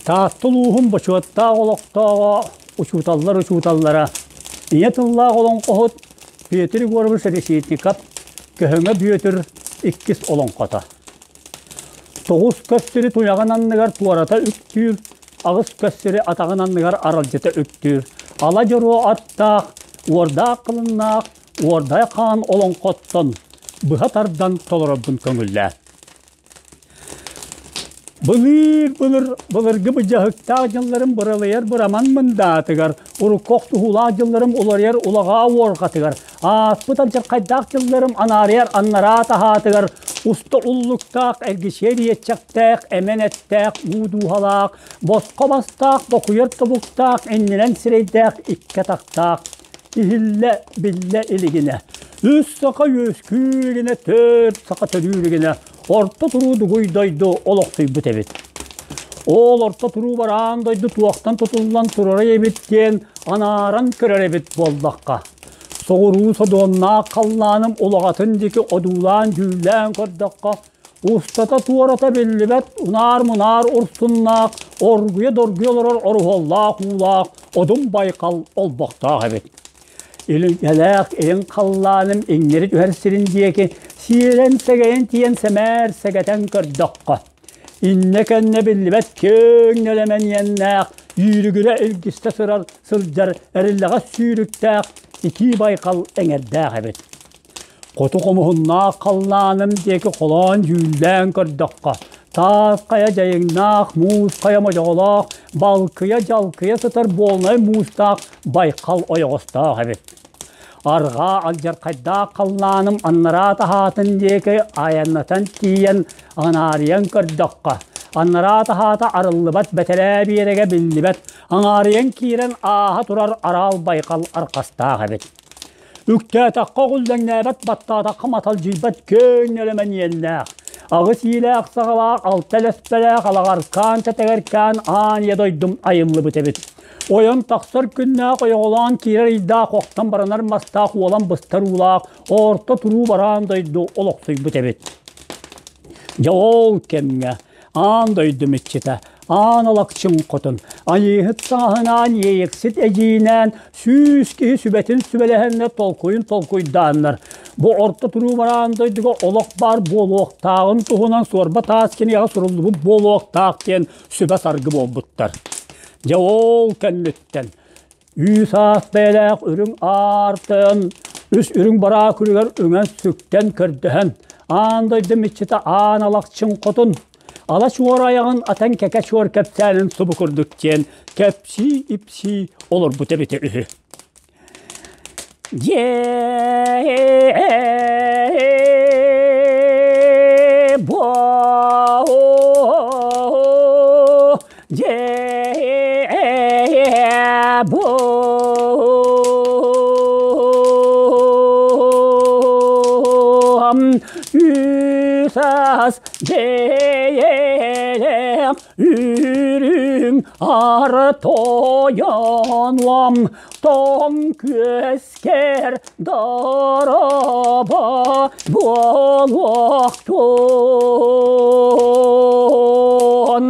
Таатта улууһун бочуоттаах олохтооҕо, учууталлар учууталлара, ийэ тыллаах олоҥхоһут Петр Егорович Решетников Көһөҥө Бүөтүр иккис олоҥхото. Тоҕус көс сири туйаҕын анныгар туората үктүүр, аҕыс көс сири атаҕын анныгар аралдьыта үктүүр, ала дьоруо аттаах, уордаах кылыннаах Уордай хаан олоҥхоттон быһа тардан толорорбун көҥүллээ. Былыыр-былыр былыргы быдьаһыктаах дьылларым быралыйар быраман мындаатыгар, урукку охсуһуулаах дьылларым уларыйар улаҕаа уорҕатыгар, ааспыт алдьархайдаах дьылларым анаарыйар аннараа таһаатыгар, уста уллуктаах, эргичиэр иэччэхтээх, эмэн эттээх, уу дууһалаах, босхо бастаах, бокуйар тобуктаах, иннинэн сирэйдээх, икки атахтаах, иһиллэ биллэ илигинэ, үс саха үөскүү илигинэ, төрт саха төрүү илигинэ орто туруу дугуй дойду олохсуйбут эбит. Ол орто туруу бараан дойду туохтан тутуллан турара эбит диэн анааран көрөр эбит буоллахха. Соҕуруу содуоннаах халлааным улаҕатын диэки одуулаан-дьүүллээн көрдөххө, устата-туората биллибэт унаар-мунаар урсуннаах, оргуйа-доргуйа олорор оруһуоллаах уулаах Одун Байкал олбохтоох эбит. Илиҥэлээх илин халлааным иҥнэри түһэр сирин диэки сиэлэн сэгэйэн тиийэн сэмээр сэгэтэн көрдөххө, иннэ-кэннэ биллибэт киэҥ нэлэмэн иэннээх, үүрүгүрэ илгистэ сырар сылдьар эриллэҕэс сүүрүктээх итии байҕал эҥэрдээх эбит. Хоту хомуһуннаах халлааным диэки холоон дьүүллээн көрдөххө, таас хайа дьайыҥнаах, муус хайа модьоҕолоох, балкыйа-дьалкыйа сытар буолунай муустаах байхал ойоҕостоох эбит. Арҕаа алдьархайдаах халлааным аннараа таһаатын диэки айаннатан тиийэн анаарыйан көрдөххө, аннараа таһаата арыллыбат бэтэрээ биэрэгэ биллибэт, аҥаарыйан киирэн ааһа турар араал байхал арҕастаах эбит. Үктээтэххэ оҕуллэҥнээбэт, баттаатахха маталдьыйбат киэҥ нэлэмэн иэннээх, аҕыс иилээх саҕалаах, алта элэспэлээх алаҕаркаан тэтэгэркээн аан ийэ дойдум айыллыбыт эбит. Ойон тахсар күннээх ойоҕолоон киирэр ыйдаах охтон баранар мастаах уолан быстар уулаах орто туруу бараан дойду олохсуйбут эбит. Дьэ ол кэмҥэ аан дойду иччитэ аан алакчын хотун айыыһыт саҥаһынаан иэйэксит эдьиийинээн сүүс киһи сүбэтин сүбэлэһэннэр толкуйун толкуйдааннар бу орто туруу бараан дойдуга олох баар буолуохтааҕын туһунан суорба таас кинигэҕэ суруллубут буолуохтаах диэн сүбэ-саргы буолбуттар. Дьэ ол кэнниттэн Үүс аас бэйэлээх үрүҥ аартан үс үрүҥ бараа күлүгэр үҥэн-сүктэн көрдөһөн, аан дойду иччитэ Аан Алахчын хотун, ала чуор айаҕын атан кэкэ чуор кэпсээнин субу курдук диэн кэпсии-ипсии олорбут эбитэ үһү. Дьиэ Дьиэ-буом үс-ас дьиэлээх үрүҥ ар тойонуом тоҥ күөскэр дорообо буолуохтун.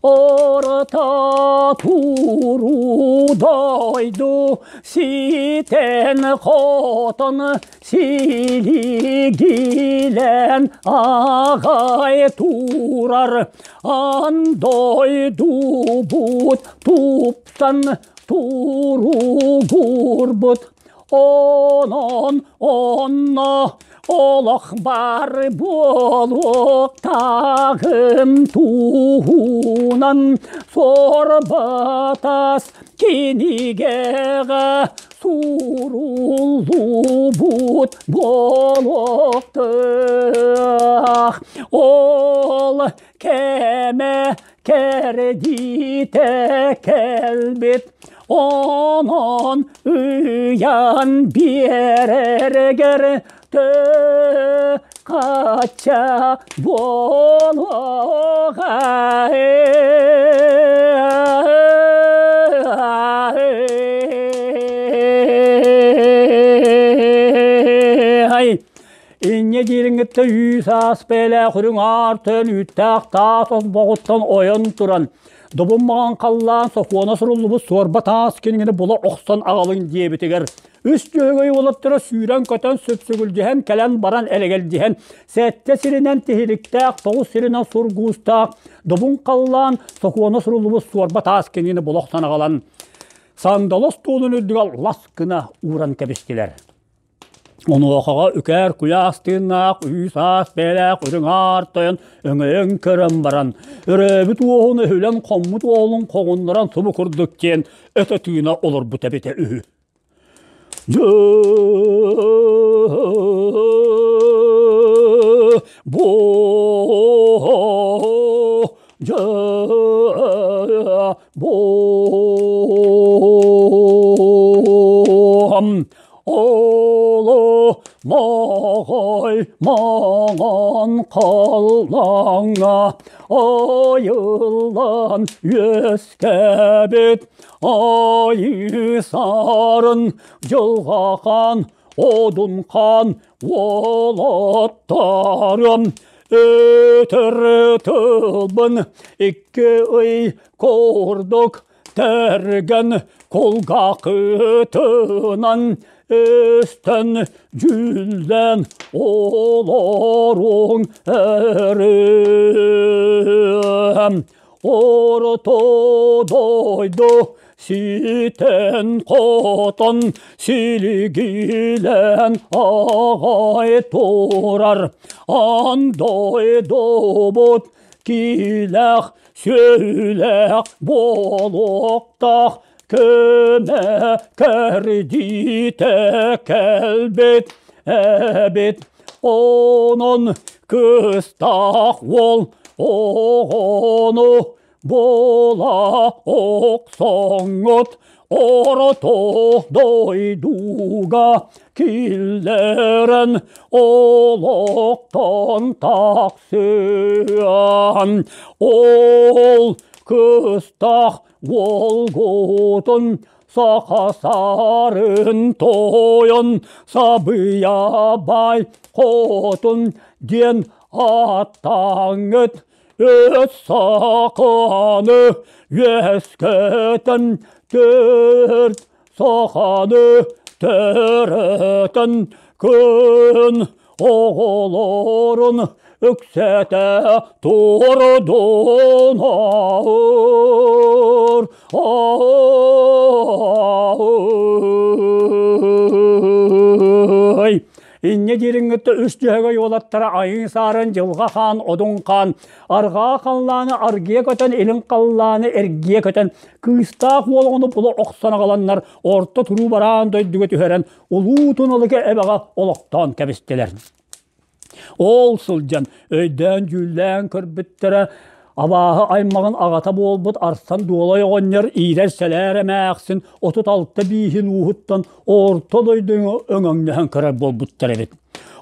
Орто туруу дойду ситэн хотон силигилэн аҕай турар ан дойдубут тупсан туругурбут Онон онно олох бар буолуохтааҕын туһунан суорбатас кинигэҕэ суруллубут буолуохтаах. Ол кэмэ кэрдиитэ кэлбит онон ыйан биэрэргэр хачча буолуоҕай. Инньэ диириҥҥиттэн үүс аас бэйэлээх үрүҥ аар тойон үүттээх таас олбоҕуттан ойон туран, Добун маҕан халлаан сокуона суруллубут суорба таас кинигэни була охсон аҕалыҥ диэбитигэр, үс дьөһөгөй уолаттара сүүрэн-көтөн сүпсүгүлдьүһэн кэлэн баран элэгэлдьиһэн, сэттэ сиринэн тиһиликтээх, тоҕус сиринэн сургуустаах добун халлаан сокуона суруллубут суорба таас кинигэни була охсон аҕалан, сандалы остуолун үрдүгэр лас гына ууран кэбистилэр. Онуохаҕа үкээр куйаас тыыннаах, үүс-аас бэйэлээх үрүҥ аар тойон өҥөйөн көрөн баран, өрөөбүт уоһун өһүлэн хоммут уолун хоҥуннаран субу курдук диэн өтө тыына олорбут эбитэ үһү. Бу Оло моҕой маҥан халлааҥҥа айыллан үөскээбит айыы сарын дьылҕа хаан одун хаан уолаттарым өтөр тылбын икки ый курдук Тэргэн кулгаахытынан истэн дьүүллээн олоруҥ эрим. Орто дойду ситэн-хотон силигилээн аҕай турар. Аан дойдубут киилээх сүөлээх буолуохтаах көмө кэрдиитэ кэлбит эбит онон кыстаах уол оҕону буола охсоҥҥут орто дойдуга киллэрэн олохтон тахсыан ол кыстах уолгутун саха сарын тойон сабыйабай хотун диэн ааттаҥҥыт өс саханы үөскэтэн төрт саханы төрөтөн күн оҕолорун үксэтэ турдун ай Инньэ дириҥҥиттэ үс дьөһөгөй уолаттара айыы саарын дьылҕа хаан одун хаан арҕаа халлааны аргыйа көтөн илин халлааны эргийэ көтөн кыыстаах уол оҕону була охсон аҕаланнар орто туруу бараан дойдуга түһэрэн улуу туналыга эбэҕэ олохтоон кэбистилэр. Ол сылдьан өйдөөн-дьүүллээн көрбүттэрэ абааһы аймаҕын аҕата буолбут Арсан Дуолай оҕонньор иирэр сэлээр эмээхсин 36 бииһин ууһуттан орто дойдуну өҥөҥнөһөн көрөр буолбуттар эбит.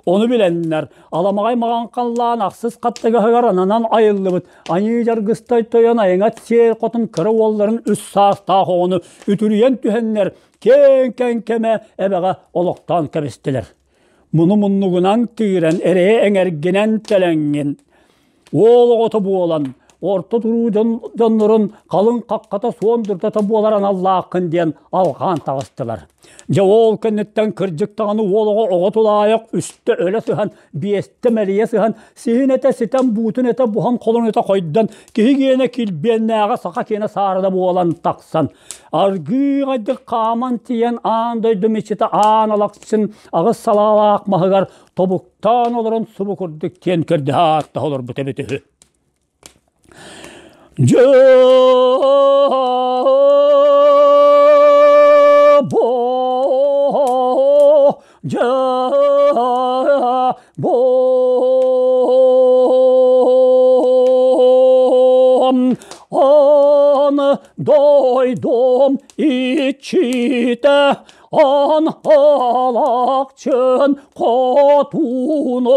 Ону билэннэр, аламаҕай маҕан халлаан ахсыс хаттыгаһыгар ананан айыллыбыт Айыы Дьаргыстай тойон айыҥат сиэр хотун кыра уолларын үс саастаах оҕону үтүрүйэн түһэннэр киэҥ кэҥкэмэ эбэҕэ олохтоон кэбистилэр. Муну муннугунан тыыран, эрэйэ эҥэргинэн тэлэҥҥин, уол оҕото буолан, орто туруу дьоннорун халыҥ хаххата суон дурдата буолар аналлааххын диэн алҕаан таҕыстылар. Дьэ ол кэнниттэн кырдьык даҕаны уол оҕо оҕо тулаайах үстэ өлө сыһан, биэстэ мэлийэ сыһан, сиһин этэ ситэн, буутун этэ буһан, холун этэ хойдон, киһи гиэнэ килбиэннээҕэ саха киэнэ саарына буолан тахсан, Аргыыгайдык хааман тиийэн аан дойду мичитэ аан алахсын аҕыс салаалаах маһыгар тобуктаан олорон субу курдук киэн көрдөһө ааттаһа олорбут эбит үһү. Дьэ, дьэ, бом ан дойдум иччитэ ан алахчын хотунум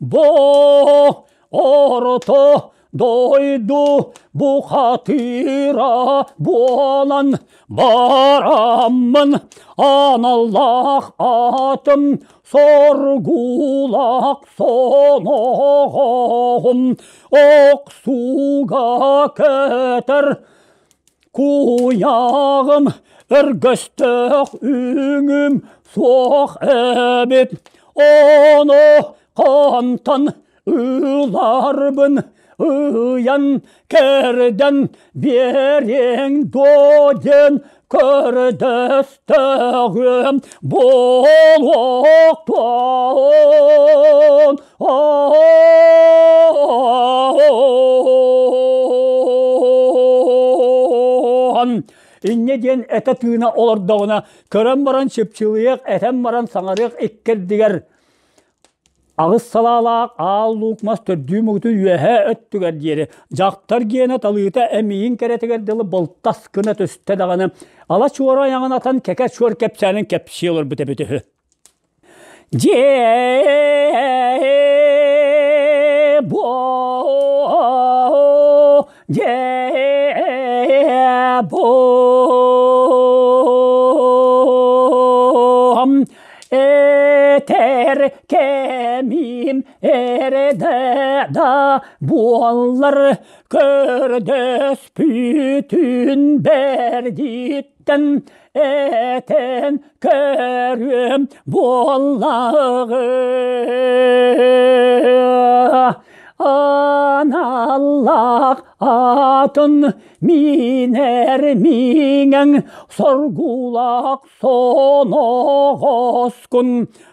бо орто. дойду бухатыыра буолан бараммын аналлаах атым соргулаах соноҕоһум охсууга көтөр Куйаҕым өргөстөөх үҥүм суох эбит, ону хантан ыларбын ыйан кэрдэн биэриэҥ дуо диэн көрдөстөҕүм буолуохтуон. Инньэ диэн этэ тыына олордоҕуна, көрөн баран чыпчылыйыах, этэн баран саҥарыах иккэрдигэр аҕыс салаалаах аал луук мас төрдүү муҥутун үөһээ өттүгэр диэри дьахтар гиэнэ талыыта эмиийин кэрэтигэр дылы былтас гына түстэ даҕаны ала чуора айаҕын атан кэкэ чуор кэпсээнин кэпсии олорбут эбит үһү. Дьиэ бо дьиэ бо этэр кэмим эрдэ да буоллар көрдөспүтүн бэрдиттэн этэн көрүөм буоллаҕы аналлаах атын миинэр миҥэҥ соргулаах соноҕоскун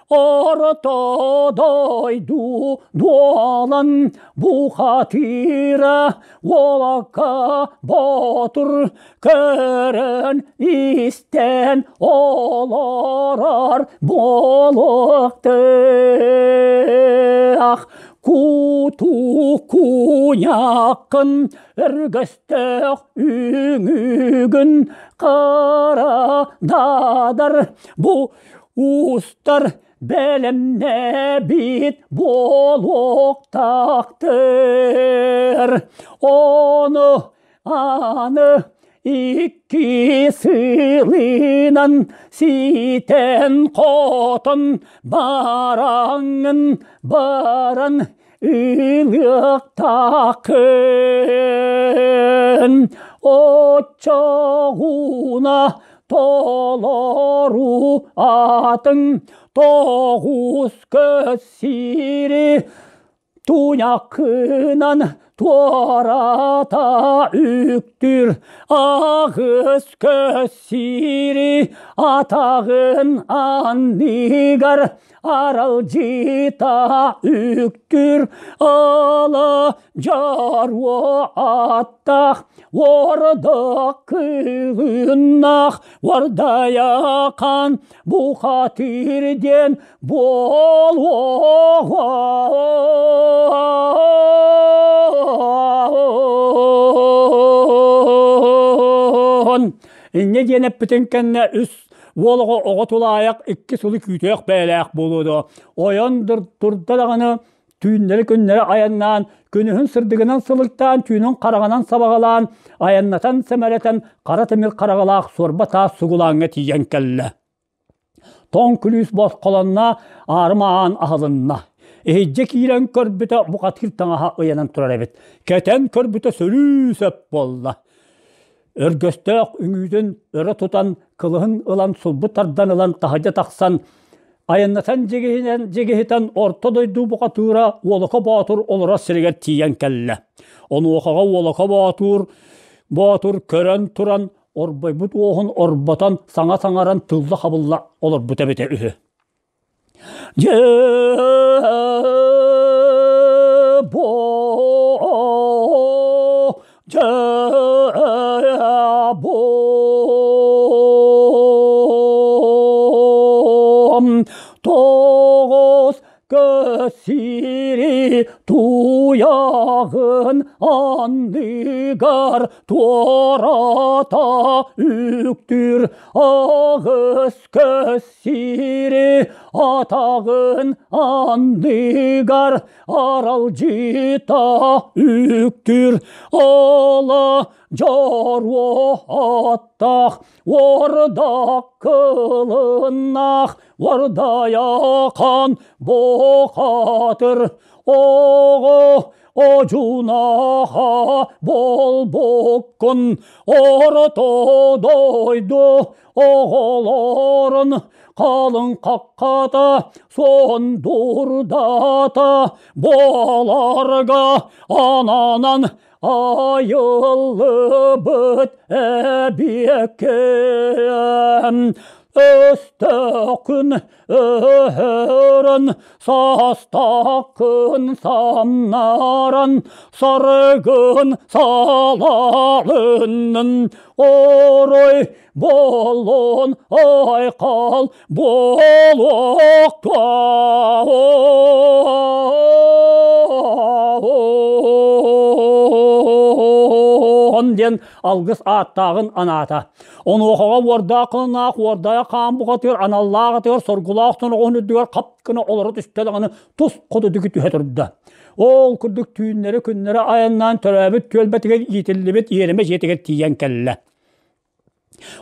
орто дойду дуолан бухатыыра уолакка боотур көрөн истэн олорор буолуохтаах куту куйааккын өргөстөөх үҥүгүн хара дадар бу уустар бэлэмнэбит буолуохтаахтар ону аны икки сылынан ситэн-хотон бараҥҥын баран ылыахтааххын оччоҕуна толору атын тоҕус көс сири Туйаххынан туората үктүүр аҕыс көс сири атаҕын анныгар аралдьыта үктүүр ала дьоруо аттаах ордук кылыннаах уордайахан бухатыыр диэн буолуоҕа. Инньэ диэн эппитин кэннэ үс уол оҕо оҕо тулаайах икки сылы күүтүөх бэйэлээх буолуо дуо ойон турда даҕаны түүннэри-күннэри айаннаан күнүһүн сырдыгынан сылыктаан түүнүн хараҕынан сабаҕалаан айаннатан сэмэрэтэн хара тимир хараҕалаах суорба таас сугулааҥҥа тиийэн кэллэ Тоҥ күлүүс босхолонно, аарыма аан аһылынна. Иһирдьэ киирэн көрбүтэ бухатыыр таҥаһа ыйанан турар эбит. Кэтэн көрбүтэ сөрүү сөп буолла. Өргөстөөх үҥүүтүн өрө тутан, кылыһын ылан сулбу тардан ылан таһырдьа тахсан, айаннатан дьигиһинэн дьигиһитэн орто дойду бухатыыра Уолака Боотур олорор сиригэр тиийэн кэллэ. Онуохаҕа Уолака Боотур Боотур көрөн туран орбойбут уоһун орботон саҥа саҥаран тылла-хабылла олорбут эбитэ үһү. Дьэ бо дьэ бо тоҕус. Көс сири туйаҕын анныгар туората үктүүр, аҕыс көс сири атаҕын анныгар аралдьыта үктүүр, ала дьоруо аттаах уордак кылыннаах уордайахан бухатыр оҕо одьунаха буолбуккун орто дойду оҕолорун халыҥ хаххата суондурдата буоларга ананан айыллыбыт эбиэккин өстөөххүн өһөрөн саастааххын самнаран саргын салалыннын орой буоллун айхал буолуохтаах диэн алгыс ааттааҕын анаата. Онуохаҕа уордаах кылынаах уордайа хаан бухатыыр аналлаах атыгар соргулаах соноҕоһун үрдүгэр хап гына олоро түстэ даҕаны тус хоту диэки түһэ турда. Ол курдук түүннэри-күннэри айаннаан төрөөбүт түөлбэтигэр иитиллибит иэримэ дьиэтигэр тиийэн кэллэ.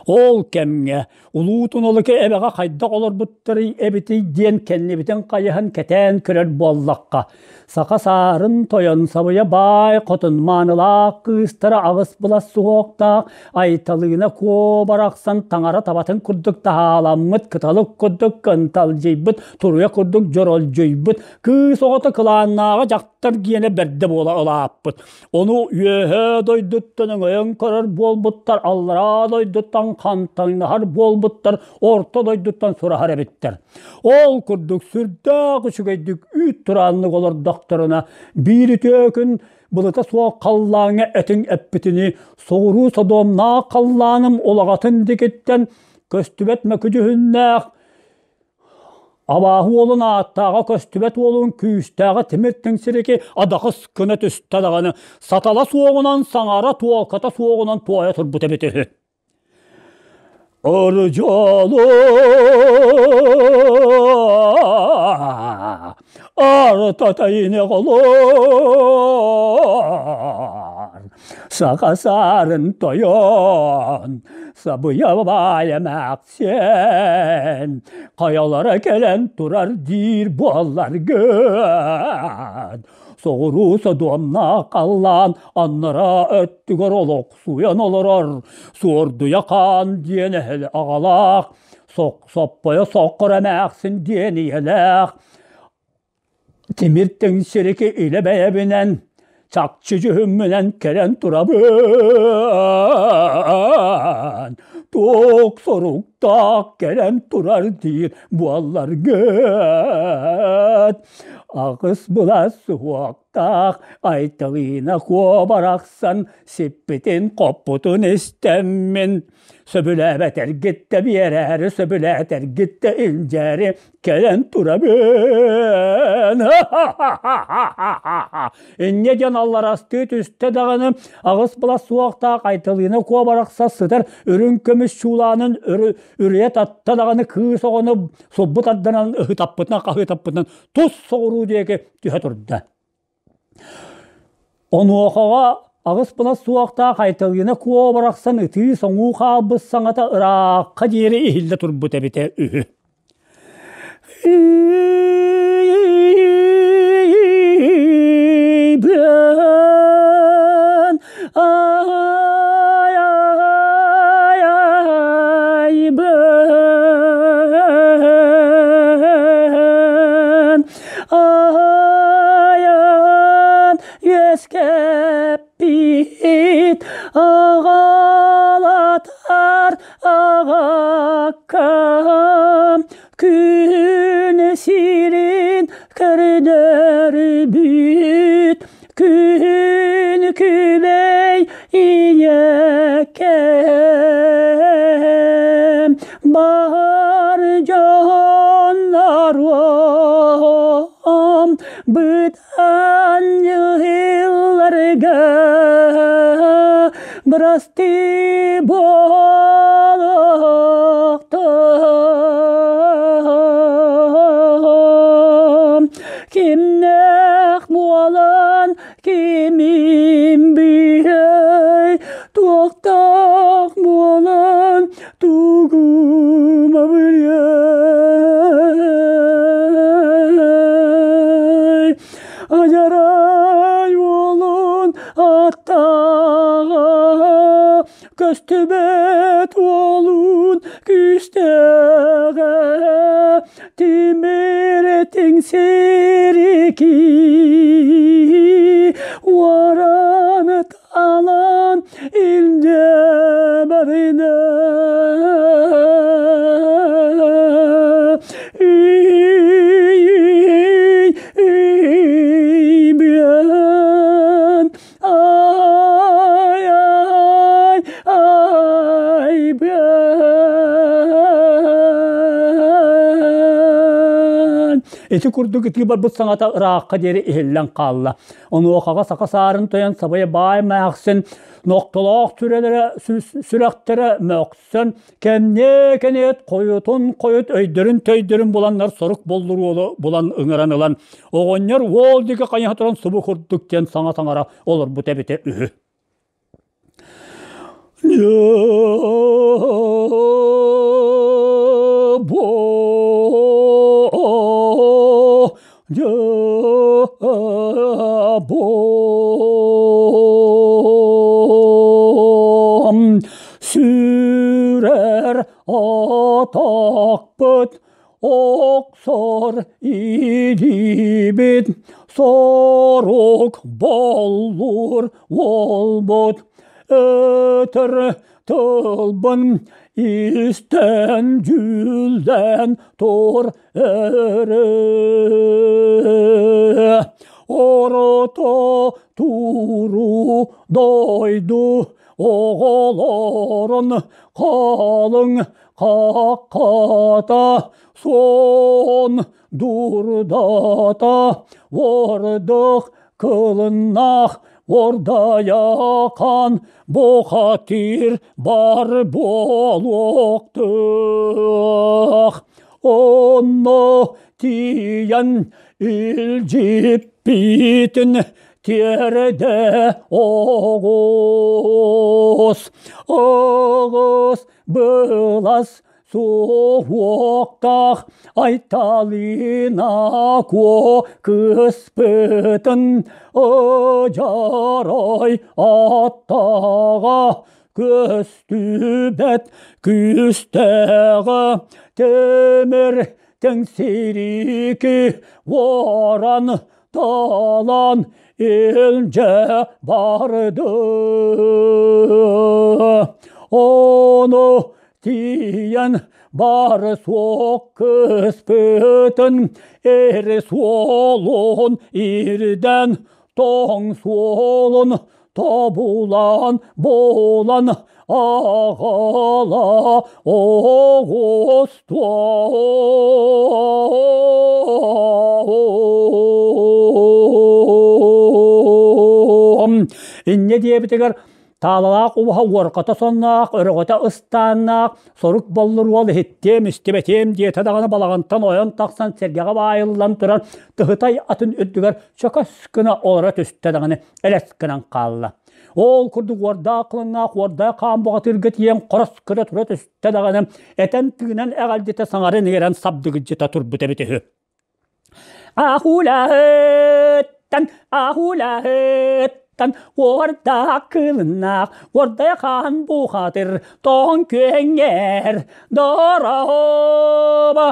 Ол кэмҥэ Улуу Туналыка эбэҕэ хайдах олорбуттарый эбитий диэн кэннибитин хайыһан кэтээн көрөр буоллахха, саха саарын тойон сабыйа баай хотун маанылаах кыыстара аҕыс былас суһуохтаах Айталыына Куо барахсан таҥара табатын курдук таһааламмыт, кыталык курдук кынталдьыйбыт, туруйа курдук дьоролдьуйбут, кыыс оҕото кылааннааҕа дьахтар гиэнэ бэрдэ буола улааппыт. Ону үөһээ дойдуттан өҥөйөн көрөр буолбуттар, аллараа дойдуттан хантаҥнаһар буолбуттар, орто дойдуттан сураһар эбиттэр. Ол курдук сүрдээх үчүгэйдик үүт турааннык олордохторуна, биир үтүө күн былыта суох халлааҥҥа этиҥ эппитини соҕуруу содуомнаах халлааным улаҕатын дикиттэн көстүбэт мөкү дьүһүннээх Абааһы уолун ааттааҕа көстүбэт уолун күүстээҕэ тимир тиҥсирики адахыс гына түстэ даҕаны сатала суоҕунан саҥара туолката суоҕунан туойа турбут эбит үһү. Ырдьолу артатайыны голор саха саарын тойон сабыйа баай эмээхсиэн хайалара кэлэн турар диир буолларгын соҕуруу содуомнаах халлаан аннараа өттүгэр олохсуйан олорор суордуйа хаан диэн эһэл аҕалаах соппойо соккор эмээхсин диэн ийэлээх тимир тэҥсирики илэ бэйэбинэн чахчы дьүһүммүнэн кэлэн турабын туох соруктаах кэлэн турар диир буолларгыт аҕыс былас суһуохтаах Айталыына Куо барахсан сиппитин-хоппутун истэммин сөбүлээбэтэргит да биэрээри сөбүлээтэргит да илдьээри кэлэн турабын инньэ диэн алларастыы түстэ даҕаны аҕыс былас суохтаах Айталыына Куо барахсан сытар үрүҥ көмүс чуулаанын үрүйэ татта даҕаны кыыс оҕону сулбу тарданан ыһытаппытынан хаһыытаппытынан тус соҕуруу диэки түһэ турда. Онуохаҕа аҕыс былас суохтаах Айталыына Куо барахсан ытыы-соҥуу хаалбыт саҥата ыраахха диэри иһиллэ турбут эбитэ үһү. Айан үөскэппит аҕалатар аҕаккам күн сирин көрдөрбүт күн күбэй ийэкэм бар дьонноруом. Быдан йылларга бырастыы буолуохтун. Кимнээх буолан кимим бирэй, туохтаах буолан тугум абырыай. Адьарай уолун аттаҕа көстүбэт уолун күүстээҕэ тимир тиҥсирики уоран талан илдьэ барына. Ай, ай, ай, Ити курдук ытыы барбыт саҥата ыраахха диэри иһиллэн хаалла. Онуохаҕа саха саарын тойон сабайа баай маахсын нохтолоох сүрэлэрэ сүрэхтэрэ мөхсөн кэмниэ кэниэт хойутун хойут өйдөрүн-төйдөрүн буланнар сорук боллур уолу булан ыҥыран ылан оҕонньор уол диэки хайыһа туран субу курдук диэн саҥа саҥара олорбут эбитэ үһү. Сүүрэр атахпыт охсор илиибит сорук боллур уолбут өтөр тылбын истэн дьүүллэн тур өрө орото туру дойду оҕолорун халыҥ хаххата суон дурдата ордук кылыннаах ордайахан бухатыр бар буолуохтуох онно тиийэн илдьиппитин тиэрдэ оҕус оҕус былас суһуохтаах Айталина Куо кыыспытын ыдьарай аттаҕа көстүбэт күүстээҕэ тимир тэҥсирики уоран талан илдьэ барды. Ону тиийэн бар суох кыыспытын эр суолун ирдэн тоҥ суолун тобулан буолан аҕала оҕустуо. Инньэ диэбитигэр Таалалаах убаһа уорҕата сонноох, өрөҕөтө ыстааннаах, сорук боллур уол иһиттиэм, истибэтиэм диэтэ даҕаны балаҕантан ойон тахсан сэргэҕэ баайыллан туран тыһытай атын үрдүгэр чөкөс гына олоро түстэ даҕаны элэс гынан хаалла. Ол курдук уордаах кылыннаах уордаах хаан бухатыырга тиийэн хорос гына тура түстэ даҕаны этэн-тыынан эҕэлдьитэ саҥарын иҥэрэн сабдыгыдьыта турбут эбит үһү. Ахулаһыттан, ахулаһыттан, уордаах кылыннаах, уордай хаан бухатыр, тоҥ күөҥҥэр, дорообо,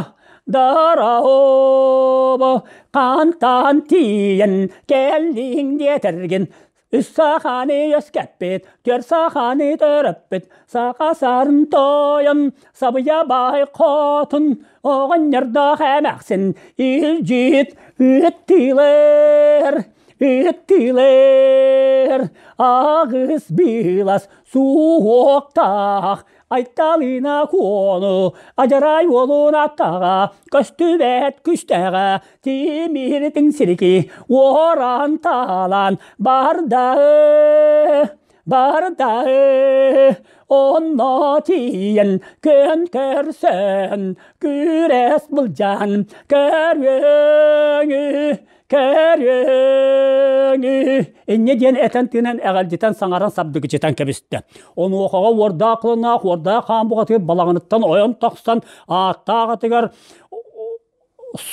дорообо, хантан тиийэн кэллиҥ диэтэргин, Үс саханы үөскэппит, түөрт саханы төрөппүт, саха сарын тойон, сабыйа баай хотун, оҕонньордоох эмээхсин, илдьит ыыттыылар, ыыттыылар, аҕыс билас суохтаах, Айталыына Куону, Адьарай уолун аттаҕа, көстүбэт күстээҕэ, тимиритиҥ сирики, уоран таалан барда барда онно тиийэн күөн көрсөн күрэс былдьаан көрүөҥү Кэрээҥи! Инньэ диэн этэн-тыынан эҕэлдьитэн саҥаран сабдыгычытан кэбистэ. Онуохаҕа уордаах кылыннаах уордаах хаан бухатыыр балаҕаныттан ойон тахсан ааттаах атыгар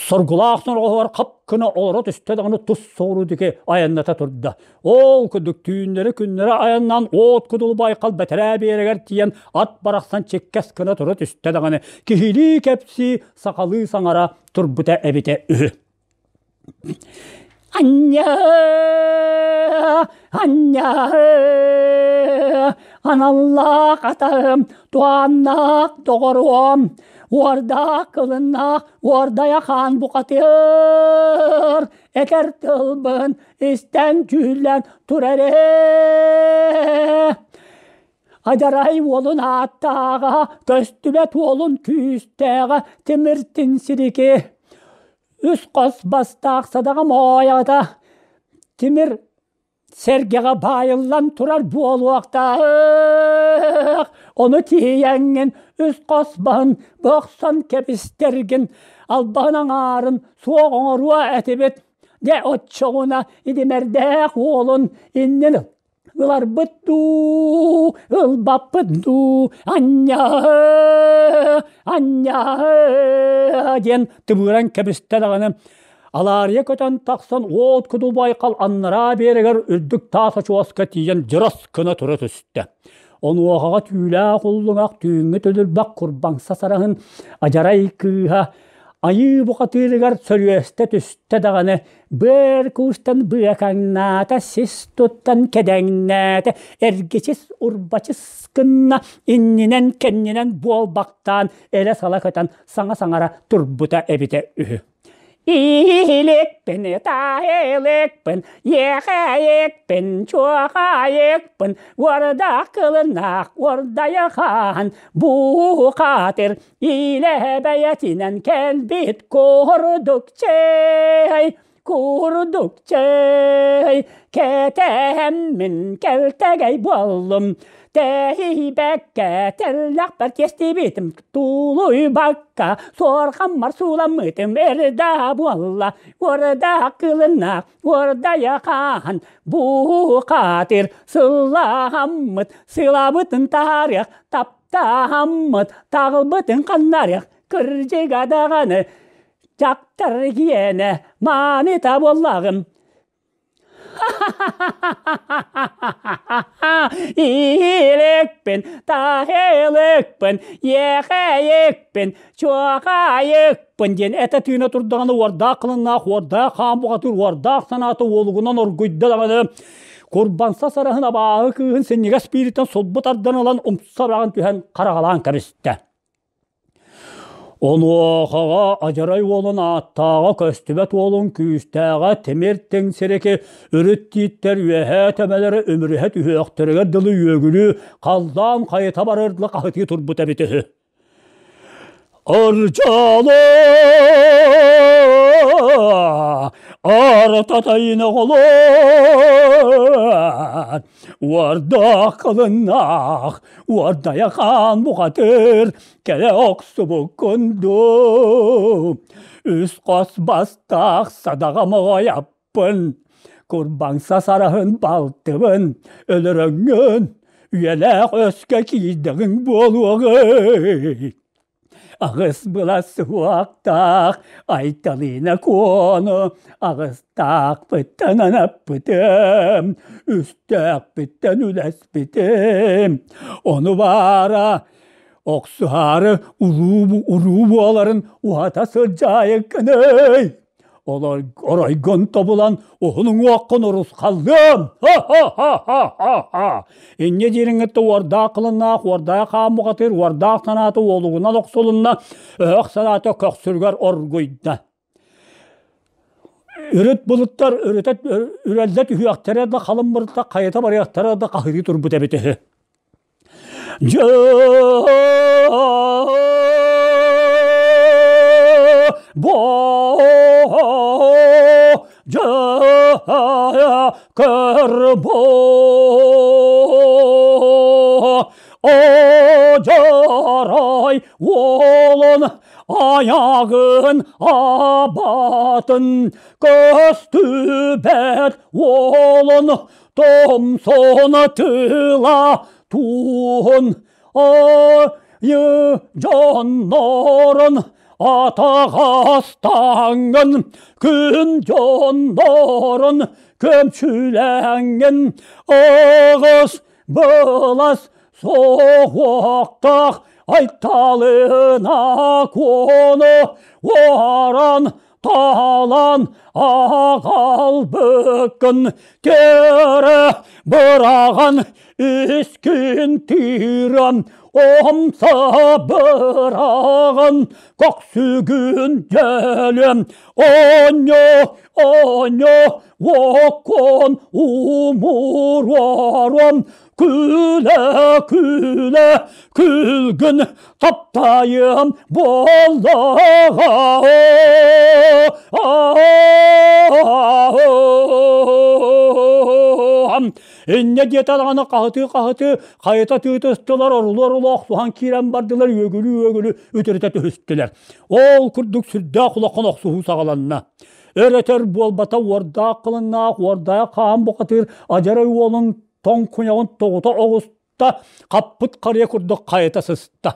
соргулаах сорҕоһугар хап гына олоро түстэ даҕаны тус соҕуруу диэки айанната турда. Ол курдук түүннэри-күннэри айаннаан уот кудул байкал бэтэрээ биэрэгэр тиийэн ат барахсан чиккэс гына тура түстэ даҕаны киһилии кэпсии сахалыы саҥара турбута эбитэ үһү. Анньа, анньа, аналлаах атым, туһааннаах доҕоруом, уордаах кылыннаах уордайа хаан бухатыыр, этэр тылбын истэн дьүүллэн турар ээ. Адьарай уолун ааттааҕа, көстүбэт уолун күүстээҕэ тимиртин сирики Үс хос бастаах садаҕа моойоото тимир сэргэҕэ баайыллан турар буолуохтаах. Ону тиийэҥҥин үс хос баһын бохсон кэбистэргин албаһын аҥаарын суох оҥоруо этибит. Дьэ оччоҕуна идимэрдээх уолун иннин Ыларбыт дуу, ылбаппыт дуу, анньа, анньа диэн тыбыыран кэбистэ даҕаны алаарыйа көтөн тахсан уот кудул байкал аннараа биэрэгэр үрдүк таас очуоска тиийэн дьырас гына тура түстэ. Онуохаҕа түүлээх уллуҥах түүҥҥү төлүрбэх курбаҥса сараһын адьарай кыыһа Айыы бухатыырыгар сөрүөстэ түстэ даҕаны, быар куустан быакаҥнаата, сис туттан кэдэҥнээтэ, эргичис урбачыс гынна, иннинэн-кэннинэн буолбахтаан элэ-сала көтөн саҥа саҥара турбута эбитэ үһү. Ииликпин, таайылыкпын, иэхэйикпин, чуохайыкпын, уордаах кылыннаах уордайа хаан, бухатыр Илэ бэйэтинэн кэлбит курдук чэй, курдук чэй, кэтэһэммин кэлтэгэй буоллум, тэһийбэккэ тэллэхпэр тиэстибитим, тулуйбакка суорҕаммар сууламмытым эрдэ буолла, уорда кылынна, уордайа хаан, бухатыр сыллаһаммыт, сылабытын таарыах, тап Таһаммыт, таҕылбытын ханнарыах, кырдьыга даҕаны, дьахтар гиэнэ мааныта буоллаҕым. Ииликпин, таһылыкпын, иэхэйикпин, чуохайыкпын диэн этэ тыына турдаҕына уордаах кылыннаах, уордаах хаан бухатыыр, уордаах санаата уолугунан оргуйда даҕаны Курбанса сараһын абааһы кыыһын синньигэс биириттэн сулбу тардан ылан умса быраҕан түһэн хараҕалаан кэбистэ. Онуохаҕа адьарай уолун ааттааҕа көстүбэт уолун күүстээҕэ тимир тиҥ сирики үрүт тииттэр үөһээ төбөлөрө үмүрүһэ түһүөхтэригэр дылы үөгүлүү халлаан хайыта барар дылы хаһытыы турбут эбит үһү. Ырдьаалы артатайын оҕолор уордаах кылыннаах уордайа хаан бухатыр кэлэ охсубуккун дуу үс хос бастаах садаҕа моҕойаппын курбаҥса сараһын балтыбын өлөрөҥҥүн үйэлээх өскө киирдэҕиҥ буолуоҕай Аҕыс былас суһуохтаах Айталина Куону аҕыстаахпыттан анаппытым, үстээхпиттэн үлэспитим. Ону баара охсуһаары улуу уруу буоларын уһата сылдьаайыккыный. Оройгун тобулан уһун уҥуоххун урусхаллыам! Ха-ха-ха-ха-ха! Инньэ диэриҥҥиттэ уордаах кылыннаах, уордаах хаан бухатыыр, уордаах санаата уолугунан охсулунна, өһөх санаата көхсүрүгэр оргуйда. Үрүт былыттар үрүтэ үрэллэ түһүөхтэрэ да халым мырта хайыта барыахтара да хаһырыы турбут эбит үһү. Дьэ бо дьэ көрбо Одьорой уолун айагын абатын көстүбэт уолун томсон тыла туун айы дьоннорун атаҕастаҥҥын күн дьоннорун көмчүлэҥҥин аҕыс былас соҕуохтаах айталына куону уоран таалан аҕалбыккын тиэрэ быраҕан искин тиирэн омса быраҕан көхсүгүн дьэлэн оонньоо оонньоо уоккун умуруорун күлэ-күлэ күлгүн таптайым буоллаҕа Инньэ диэтэ даҕаны хаһытыы-хаһытыы хайыта тыытыстылар, орулу-орулу охсуһан киирэн бардылар, үөгүлүү-үөгүлүү үтүрүтэ түһүстүлэр. Ол курдук сүрдээх улахан охсуһуу саҕаланна. Өр-өтөр буолбата уордаах кылыннаах уордаах хаан бухатыыр адьарай уолун тоҥ куйаҕын тоҕута оҕуста, хаппыт харыйа курдук хайыта сыста.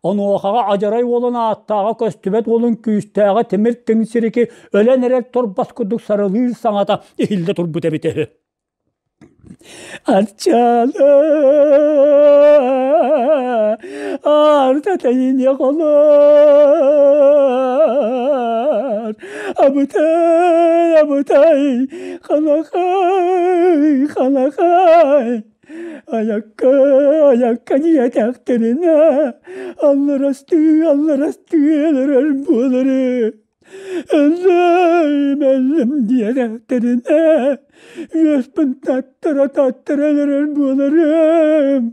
Онуохаҕа адьарай уолун ааттааҕа көстүбэт уолун күүстээҕэ тимир тыҥ сирики өлөн эрэр торбос курдук сарылыыр саҥата иһиллэ турбут эбитэ үһү. Арчалы артатайыне холор абытай абытай халахай халахай айакка айакка диэтэхтэринэ алларастыы алларастыы өлөрөр буолары Өллөм, өллөм диэтэхтэринэ, үөспүн таттара таттара өлөрөр буоларым.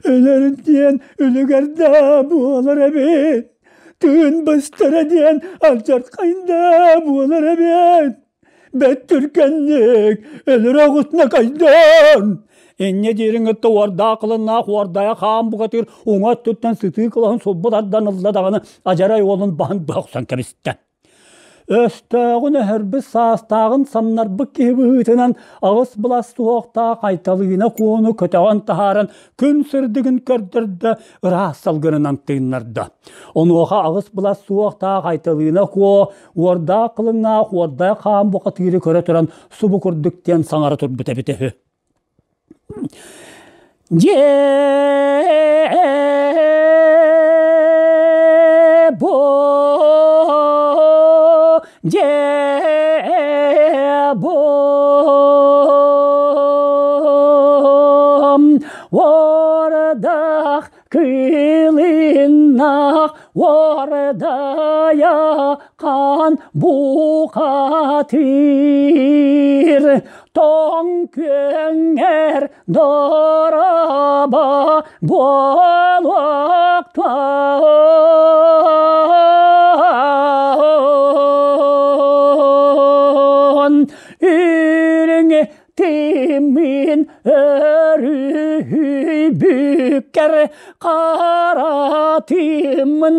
Өлөр диэн үлүгэрдээх буолар эбит. Тыын быстара диэн алдьархайдаах буолар эбит. Бэт түргэнник өлөрө оҕусна кайдан! Инньэ диэриҥ кытта уордаах кылыннаах уордайа хаан бухатыыр уҥа өттүттэн сытыы кылаһын сулбу тардан ылла даҕаны адьарай уолун баһын быһа охсон кэбистэ. Өстөөҕүн өһөрбүт саастааҕын самнарбыт киһи быһыытынан аҕыс былас суһуохтаах Айталыына Куону көтөҕөн таһааран күн сырдыгын көрдөрдө, ыраас салгынынан тыыннарда. Онуоха аҕыс былас суохтаах Айталыына Куо уордаах кылыҥнаах уордаах хаан бухатыыры көрө туран субу курдук диэн саҥара турбут эбитэ үһү. Дьээ бу дьээ бу уордах кыылыннах уордайа хаан бухатыр тоҥ күөҥҥэр дороба буолуохтаҕын үрүҥ тимин өрүһүйбүккэр хара тимин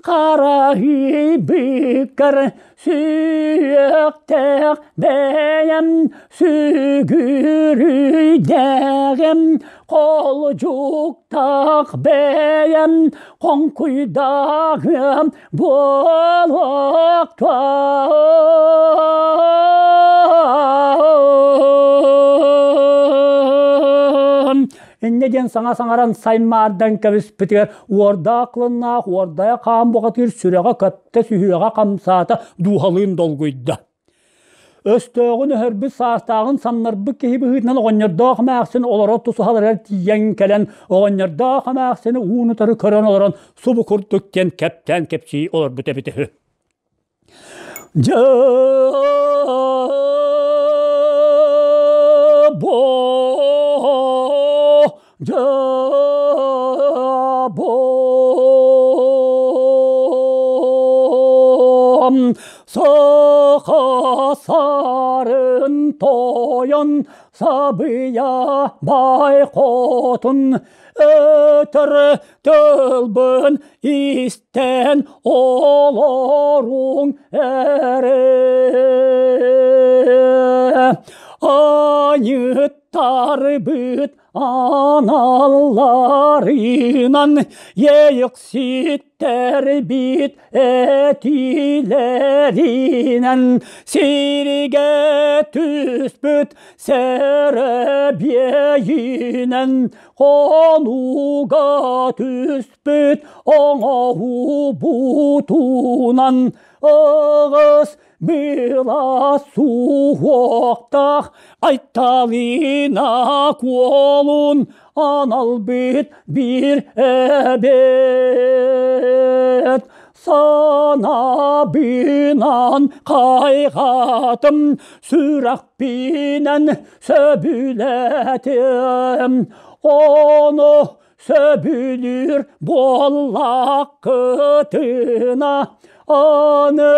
харайбыккар сүөхтээх бэйэм сүгүрүйдэҕим холдьуктаах бэйэм хоҥкуйдааҕым буолуохтаҕын Инньэ диэн саҥа саҥаран саймаардан кэбиспитигэр уордаах кылыннаах уордайа хаан бухатыыр сүрэҕэ көптө, сүһүөҕэ хамсаата, дууһалыын долгуйда. Өстөөҕүн өһөрбүт саастааҕын самнарбыт киһи быһыытынан оҕонньордоох эмээхсин олорор тусуһаларыгар тиийэн кэлэн оҕонньордоох эмээхсини уун-утары көрөн олорон субу курдук диэн кэптээн кэпсии олорбут эбитэ үһү. Дьэ бо дьэ. Саха сарын тойон сабыйа бай хотун өтөр тылбын истэн олоруҥ эрэ. Аньыттарбыт аналларынан иэйэхситтэрбит этиилэринэн сиргэ түспүт сэрэбиэйинэн хонууга түспүт оҥоһуубутунан аҕыс Была суһуохтаах Айталина куолун аналбыт биир эбит. Санаабынан хайҕатым, сүрэхпинэн сөбүлэтим. Ону сөбүлүүр буоллаххытына, аны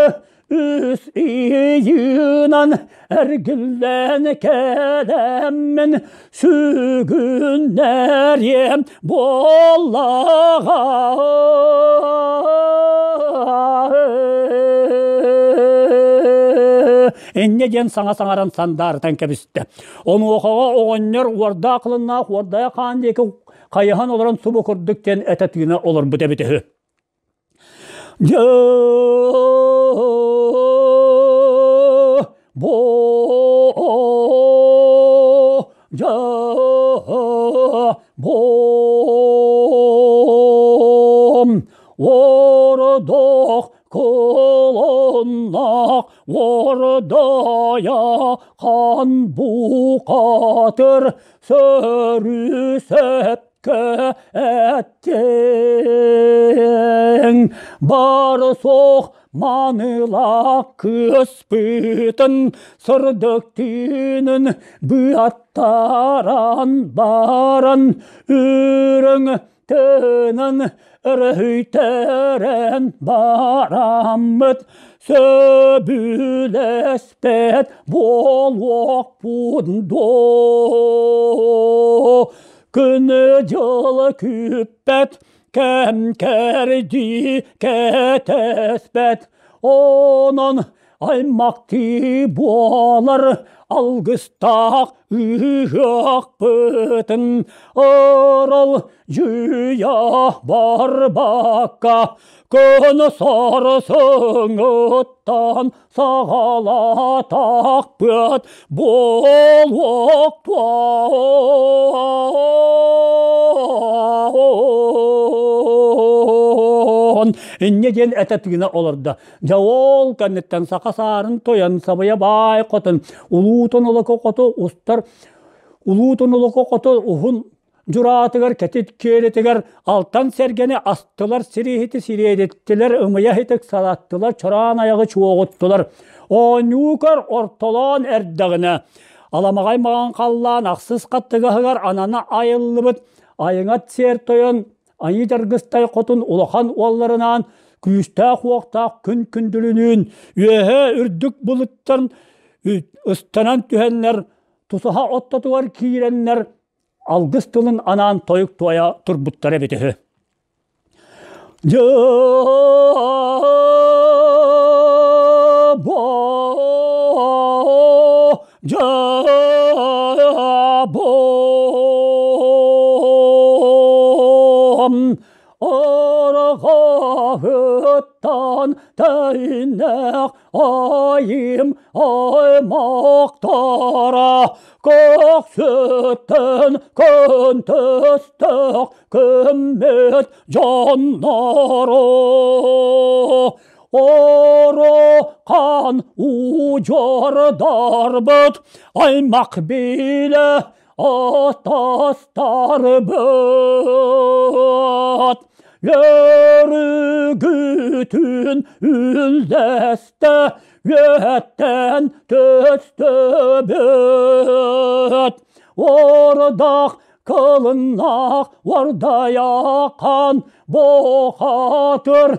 үс ыйынан эргиллэн кэлэммин сүгүннэриэм буоллаҕа. Инньэ диэн саҥа саҥаран сандаарытан кэбистэ. Онуохаҕа оҕонньор уордаах кылыннаах уордайа хаан диэки хайыһан олорон субу курдук диэн этэ тыына олорбут эбит үһү. Дьэ, бо, дьэ, бом, ордох кылыннах ордая хан бухатыр сөрүсөп Эттиҥ бар суох маныла кыыспытын сырдык түүнүн быаттаран баран үрүҥ тыынын өрөһүйтэрэн бараммыт сөбүлэспэт буолуохпут дуо Күнү-дьыл күүппэт, кэм кэрдии кэтэспэт, онон аймахтыы буолар алгыстаах ыһыахпытын ырыл дьүүйэ барбакка күн сарсыҥҥыттан саҕалаатахпыт буолуохтуон. Инньэ диэн этэ тыына олордо. Дьэ ол кэнниттэн саха саарын тойон сабыйа баай хотун улуутун олоко хоту устар улуутун олоко хоту уһун Дьураатыгар кэтит күөлэтигэр алтан сэргэни астылар, сирииһити сириэдиттилэр, ымыйа иһитик салаттылар, чораан айаҕы чуоҕуттулар. Оонньуу көр ортолоон эрдэҕинэ, аламаҕай маҕан халлаан ахсыс хаттыгаһыгар анана айыллыбыт айыҥат сиэр тойон Айыы Дьаргыстай хотун улахан уолларынаан күүстээх-уохтаах күн күндүлүнүүн үөһээ үрдүк былыттан ыстанан түһэннэр тусаһа оттотугар киирэннэр алгыс тылын анаан тойук туойа турбуттар эбит үһү. Дьаабом арҕаһыттан тэйнэх айым аймахтара көхсүттэн көнтөстөх көммүт дьонноро Орохан удьуордарбыт аймах билэ атастарбыт Өрүгүтүн үллэстэ үөттэн төстөбүт Ордах. Кылыннаах уордайахан бухатыр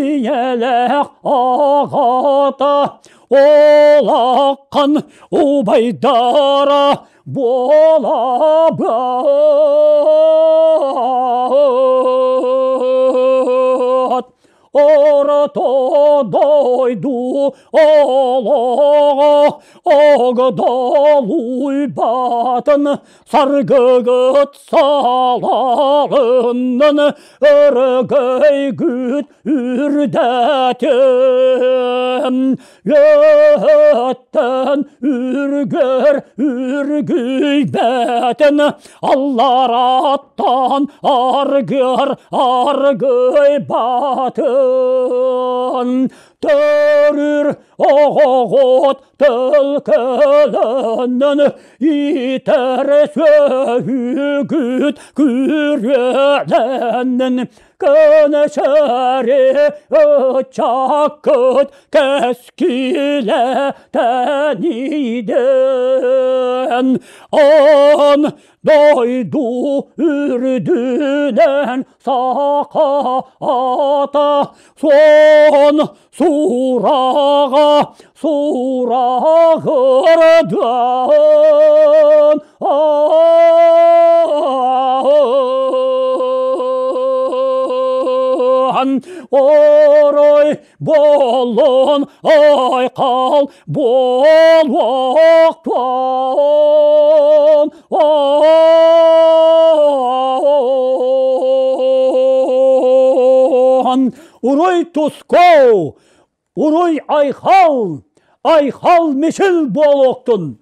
ийэлээх аҕата улахан убайдара буолабыт. Орто дойду олоҕо огдолуйбатын саргыгыт салалыннын өрөгөйгүт үрдэтин Өттөн үргөр үргүйбэтин аллараттан аргыр аргыйбатын Төрүр оҕоҕут төлкөлөнөн итэр сүөһүгүт күрүөлэнэн көнөсөрү ыччаккыт кэскилэ тэнийдин Он дойду үрдүнэн саха ата суон сураҕа сураҕырдан Орой болон айқал болуақтан Уруй тускоу, уруй айхал, айхал мишил болуқтун.